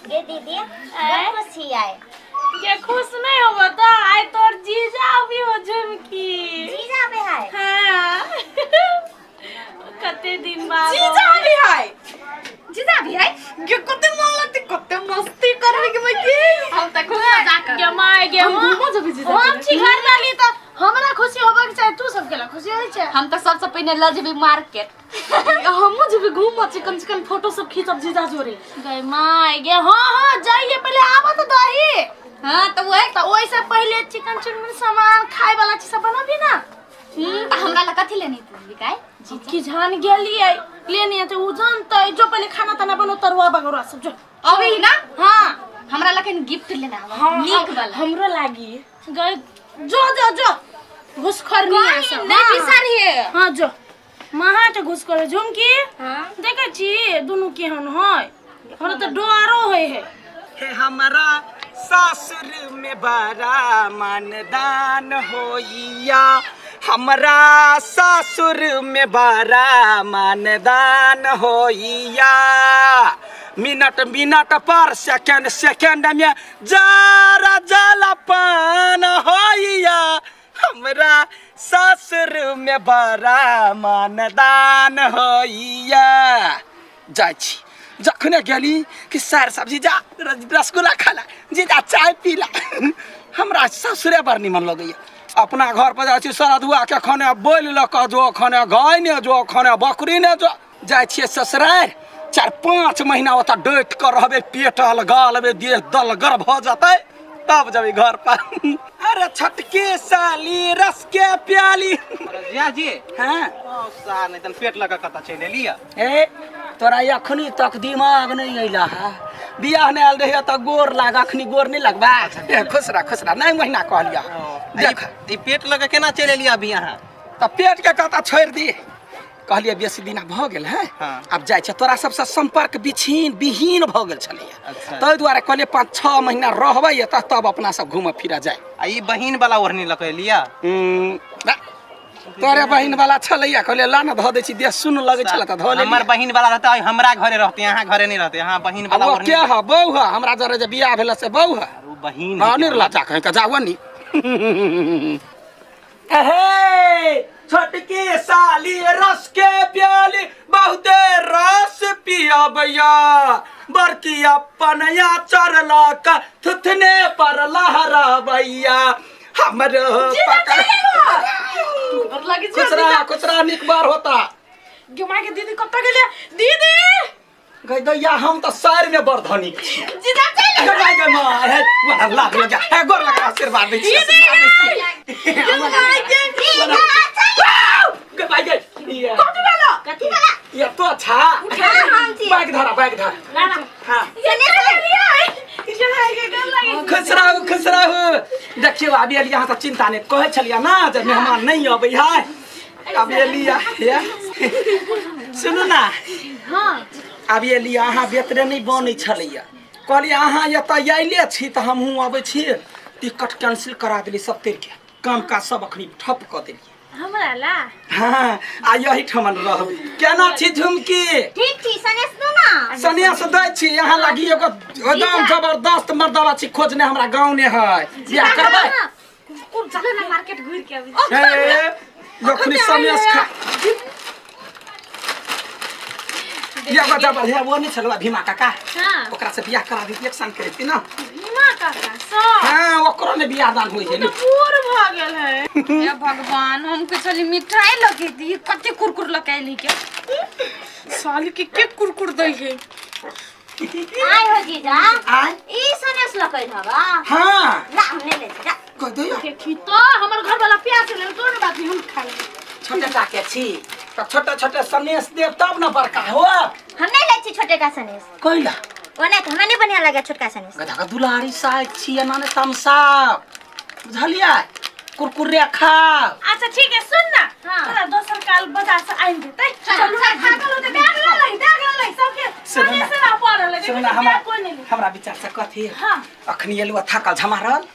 गे दीदी, बड़ खुश छी आइ। जे खुश नहीं होबो तो आइ तोर जीजा अभी हो झुमकी। जीजा आबे है? हाँ, कते दिन बाद जीजा भी है, जीजा भी है। गे कते मन लगते, कते मस्ती करबे के मैं के। हम त खूब मजा करब। गे माय गे। हम घूमो जेबै जीजा हम के। छी घर वाली तो हमरा खुशी होबे के चाही, तू सब केला खुशी होय छै? हम त सबसे पहिने ल जेबै मार्केट। हमहूँ जेबै घूमऽ, चिकन चिकन फोटो सब खींचब जीजा जोरे। गई माय गे, हाँ हाँ जाइए, पहले आबो तो दही। हाँ त वही। तो ओइ से पहले चिकन चुनमुन सामान खाए वाला चीज सब बनबी ना। त हमरा ला कथी लेने तू बिकाय? की जान गेलिए लेने तो उ जानतै। जो पहले खाना ताना बनो, तरुआ बगौरा सब जो। अबे ना। हाँ। हमरा ला कहीं गिफ्ट लेना आवा। हाँ, नीक वाला। हमरो लागी गई। जो जो जो घुसखोर नहीं आ सब। नहीं बिसारिए। हाँ जो महा के घुसखोर झुमकी। हाँ। देखै छी दुनू केहन है, हमरा तऽ डरो होइ है। हे हमारा सासुर में बड़ा मानदान होइया, हमरा सासुर में बड़ा मानदान होइया। मिनट मिनट पर सेकेंड सेकेंड में जरा जलपान होइया, हमरा सासुर में बड़ा मानदान होइया। जाइ छी, जखने गेली कि सार सब्जी जा रसगुल्ला खाला, जीजा चाय पीला। हमरा ससुरे बड़ निमन लगैया। अपना घर पर जाइ छी, सरदुआ के खाने बोलि लऽ कऽ जो, खाने गाय ने जो, खाने बकरी ने जो। जाइ छियै ससुरारि, 4-5 महीना ओतऽ डटि कऽ रहबै, पेट अलगा लेबै, देह दलगर भऽ जेतै, तब जेबै घर पर। अरे छोटकी साली रस के प्याली। जिया जी। हाँ। ओ सार नहीं तन पेट लगा कता चलि एलियै। ए तोरा अखनी तक दिमाग नहीं अइला है। बियाह नहीं आयल रहिए तऽ गोर लाग, अखनी गोर नहीं लगबा। ए, खुश रह, खुश रह। नहीं महीना कहलिया देख। ई पेट लगा केना चलि एलियै अभी अहाँ? तऽ पेट के कता छोड़ि दी, कहलियै बेसी दिना भऽ गेल है। हाँ। आब जाइ छै, तोरा सबसँ सम्पर्क बिछीन विहीन भऽ गेल छलैया। अच्छा। ताहि दुआरे कहलियै 5-6 महीना रहबै एतऽ, तब अपना सब घूमऽ फिरऽ जाय। आ ई बहिन वाला ओढ़नी लऽ कऽ एलियै? ना, तोरे बहिन वाला छलैया, कहलियै ला ना धऽ दै छी, देह सुन्न लगै छलै तऽ धऽ लेलियै। हमर बहिन वाला रहतै हमरा घरे रहतै, अहाँ घरे नहि रहतै। अहाँ बहिन वाला आ ओ ओढ़नी। के ह? बहू ह हमरा जरे जे बियाह भेल से बहू ह। ओ बहिन। हाँ, निर्लज्जा कहीं के जाओ नी। हे छोटकी साली रस के प्याली, बहुते रस पियबैया। बड़की अपन या चढ़लक थुथने पर लहरबैया। हमर पकड़ खुसरा खुसरा, निक बार होता। गे माय के, दीदी कतऽ गेलै? दीदी गई दैया, हम तऽ सर में बड़ धनिक छी। जीजा चलि। गे माय, गे माय, हे वाला लाग लगा हे, गोर लगा, आशीर्वाद दै छी, आशीर्वाद दै छी। गे माय के। गे माय गे, ये कथी भेलो? कथी भेला? ये तो अच्छा। हाँ, हम छी। बैग धरा, बैग धरा। ना ना। हाँ। ये चलि एलियै। खुश रहू, खुश रहू। देखियौ अभी एलियै अहाँ तऽ चिन्ता नहि कहै छलियै ना जे मेहमान नहि अबै है, अभी एलियै। हे सुनू ना। हाँ। अभी एलियै, अहाँ बेतरे नहि बनै छलैया, कहलियै अहाँ एतऽ आयले छी तऽ हमहूँ अबै छी। टिकट कैंसिल करा देली, सब के काम काज सब अखनी ठप कऽ देलियै। हमरा ला? हाँ, आ यही ठमन रहबै। केना छी झुमकी? ठीक छी। सनेस दू ना। सनेस दै छी यहाँ लागी, एगो एकदम जबरदस्त मर्दवा छी खोजने, हमरा गाँव ने है, बियाह करबै। कुकुर चलो ना मार्केट घूर के अभी। ए जखनी सनेस खा एगो जबर है, वो नहीं छलवा भीमा काका। हाँ। ओकरा से बियाह करा दी, एक संग करेती ना। भीमा काका सब? हाँ, ओकरो ने बियाह दान होइ है। तो बूढ़ भऽ गेल है। हे भगवान, हम के चली मिठाई लगे दी, कते कुरकुर लके के। साली के कुरकुर दै है? आय हो जीजा। आय। ई सनेस लकै हवा? हाँ। ला, हम ले ले जा। कह दियो। देखी तो हमर घर वाला प्यास लेल तो ना बात नहीं, हम खा लेबै। छोटे टा के छी तऽ छोटे छोटे सनेस देब तब ने बड़का हो। हम नहीं लै छी छोटे का सनेस। कैला? ओना तऽ हमरा नहीं बढ़िया लगे छोटका सनेस। गधा के दुलारी साइड छी, एना ने तमसाब, बुझलियै? कुरकुरे खाओ। अच्छा ठीक है, सुन ना। हाँ। तोरा दोसर काल बाजार से आनि देतै। चलू ना, खा के लो तऽ बैग लऽ लही, बैग लऽ लही सबके। सुनू ना। सनेस ना पड़ल है। सुनू ना, देखी, हमरा बैग कोइ नहि लै। हमरा विचार से कथी, हाँ। अखनी एलु थाकल झमारल,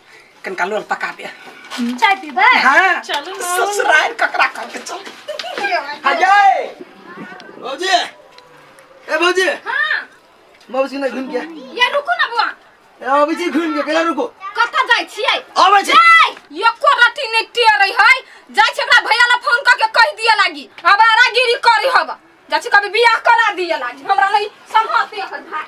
कनिका लोल पका दे। चाय पीबै? हाँ। चलू ना। ससुराल ककरा कहके चल। हाँ जय भौजी, ए भौजी। हाँ। बाबूजी नहीं घूम गया। यार रुको ना ए अबै छी घुमि के केला रुको। कतऽ जाइ छियै? अबै छी। एको रत्ती नहि टेरै है। जाइ छी एकरा भैया ला फोन कऽ के कहि दिअ लागी, आवारागिरी करी हब। जाइ छी कभी बियाह करा दिअ लागी, हमरा नहि सम्हरतै एकर भाय।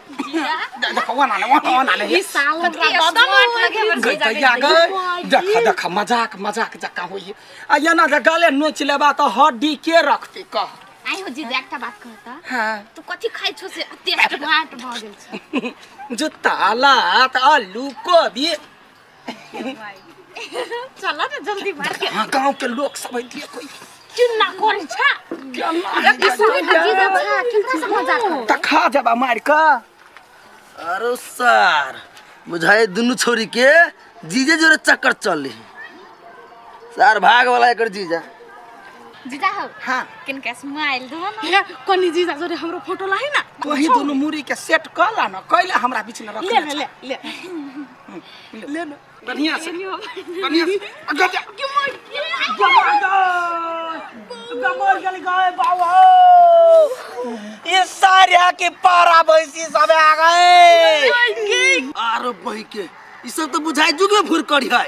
देखो वना ने वना वना ने। ई साल हमरा दादा स्मार्ट लगे हमर गई जीजा। दैया गई, देख देख, मजाक मजाक जकाँ होइए आ एना जे गले नोचि लेबा तऽ हड्डी के रखतै कह? आई हो जीजा, एकटा बात कहता। हाँ। तू कथी खाइ छो से एते स्मार्ट भऽ गेल छो? जुत्ता लात आलू कोबी। चल ना जल्दी मार के। हाँ, गाँव के लोग सब दिए कोई चिन्ना करै छ। जीजा छा, केकरा से मजाक करै? तऽ खा जबा मारि कऽ। अरे सर, बुझाए दुनू छोरी के जीजे जोरे चक्कर चली। सर, भाग वाला एकर जीजा। जीजा हो। हाँ। किनका स्माइल दो ना। हे कनी जीजा जोरे हमरो फोटो लाही ना। वही दुनू मुरी के सेट कऽ ला न, कैला हमरा बीच में रख। ले ले ले ले ले ना। बढ़िया से, बढ़िया से। गजा गमर गेली गए बाबू, ये सारिया के पारा भैंसी सब आ गए। आरो बही के ई सब तो बुझाए जुग में फुर करी है।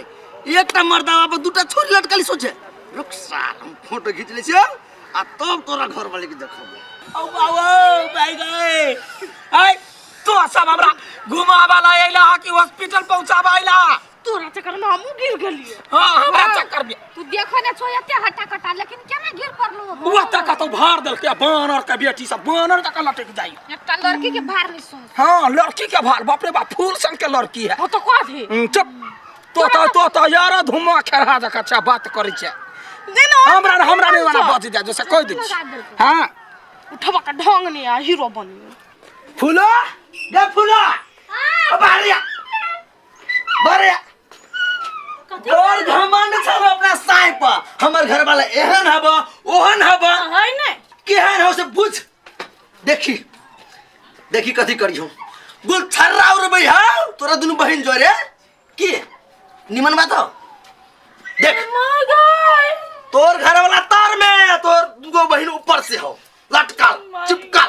एकटा मर्दावा पर दूटा छोरी लटकली। सोचे रुक सार, हम फोटो खींच ले छियो आ तब तोरा घर वाले के देखबो। औ बाबू भाई गए, आय तो सब हमरा घुमावा ला अइला कि हॉस्पिटल पहुंचावा अइला? तोरा चक्कर में हमहूँ गिर गेलियै। हां, हमरा चक्कर में। तू देखो ना छो एते हटा कटा, लेकिन केना गिर पड़लो? वो तक तो भार देलकै बानर के बेटी सब, बानर तक लटक जाई। एकटा लड़की के भार नहीं सोच। हाँ, लड़की के भार, बाप रे बाप, फूल सन के लड़की है। वो तो कथी? चुप तो यार धुमा खेरहा जका अच्छा बात करै छै। नहीं ना। हमरा हमरा नहीं वाला बच जा जैसे कह दै छी। हाँ। उठबा का ढंग नहीं आ, हीरो बनी। फूलो गे फूलो, बाहर आ, बाहर आ। तोर घमंड छल अपना साय पर, हमर घर वाला एहन हब ओहन हब। है ने? केहन हो से पूछ। देखी देखी कथी करी हम, गुल छर्रा उड़बै हौ तोरा दुनू बहिन जोरे। की निमन बात हो? देख, तोर घर वाला तार में, तोर दुगो बहिन ऊपर से हो लटकल चिपकल।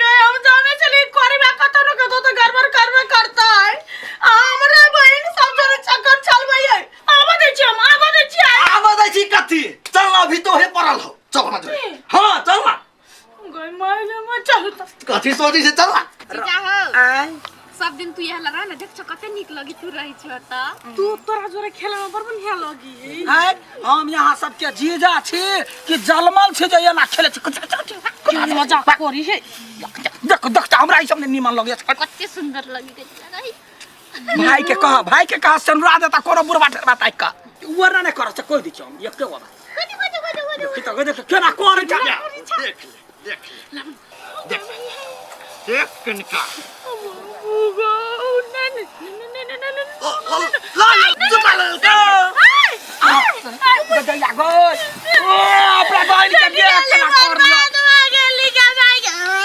गए हम जाने चली करे में कतो न कतो तो गड़बड़ करबे करता है। हमरे बहिन सब जरे चक्कर चलबै है। आबा दै छी, हम आबा दै छी। आबा दै छी कथी? चल ना, अभी तो हे पड़ल हो, चल ना जोरे। हाँ चल ना। गई माय गे माय, चल त। कथी सोची से, चल ना। जीजा हो। आय। सब दिन तू यहाँ लगा ना, देख छो कते नीक लगी तू रही छो त। तू तोरा जोरे खेले में बड़ बढ़िया लगी। है, हम यहाँ सबके जीजा छी कि जलमल छी जे एना खेले छी? कुछ कुछ कुछ की मजाक करी है। देख देख त हमरा ई सब नहीं निमन लगैया। कते सुंदर लगी गई। भाई के कह, भाई के कह सनुरा देता कोनो बुढ़वा ठेरवा ताकि का वरना नहीं करत कोई दी हम एके गो बात। देखी त देख केना करे छै। देख ले देख ले, देख देख कनका। ओ ओ ला ला जुटा ले। गदैया गई, ओ अपना बहन के देख केना कर लिया।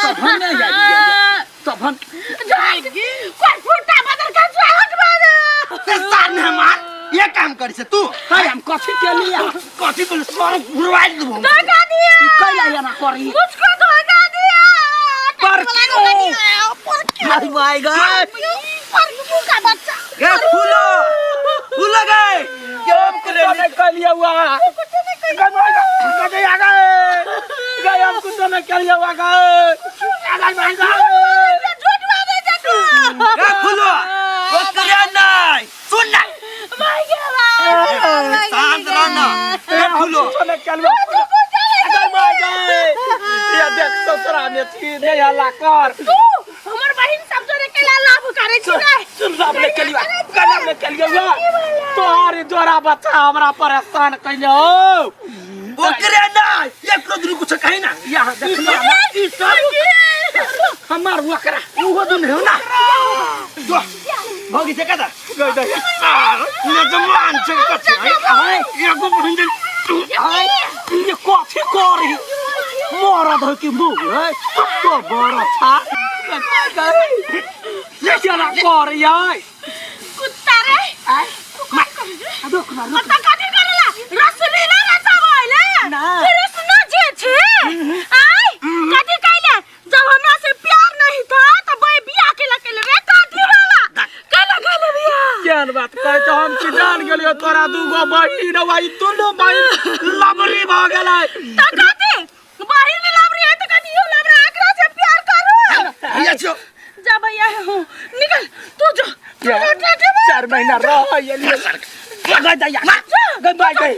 तभन नहीं जाई तभन। कोई फूटा बदल के हट। सार ने हमार ये काम करी से तू। है, हम कथी के लिया? कथी को सर घुरवाई देबो। धोखा दिया। ई कैला एना करी? मुझको धोखा दिया। पर क्यों? भाई भाई गए। पर मुका बच्चा। गे फूलो फूलो गए। क्यों कुछ नहीं कर लिया हुआ? गदैया गए गए, हम कुछ नहीं कर लिया हुआ गए गए भाई गए। झूठ बाजे जतू। गे फूलो ओकरे नहीं, सुन ना। भाई गे भाई। शांत रह ना गे फूलो। कुछ नहीं कर लिया गए भाई गए। ये देख, ससुरा में छी नहीं हल्ला कर। तू हमर बहिन सब जोरे केला लाभ करे छी ने? सुन, बाप ने कलिया गला में कलिया हुआ तोहारी जोरा बच्चा हमरा परेशान कैले हो। ओकरे नहीं, एकरो दुनू कुछ कही ना। यहाँ देख लो, ई सब हमार ओकरा उहो दुनू हो ना जो भौगी से कदा गई दे। ने जमान छै कथी है एगो बहिन जे तू। आय, ये कथी करी मरद हो कि मुँह है तो बड़ा था ये केना करी? आय। कुत्ता रे। आय, रुक ना, रुक। पता कथी करेला रसलीला रचाबैले ना। कृष्ण जे छे। आय, कथी कैले? जब हमरा से प्यार नहीं था तो बे बियाह के लकेले रे काठी वाला। केहन बात कहै छौ हम चिटान गेलियो तोरा दूगो बहिन हौ ई दुनू बहिन लबरी भऽ गेलै। त कथी बहिन में लबरी है त कथी यो लबरा एकरा से प्यार करू। भैया छियो। जा भैया हो निकल तू जा। तू जा, जा, जा, 4 महीना रह एलियो। गई दैया गई बाई गई।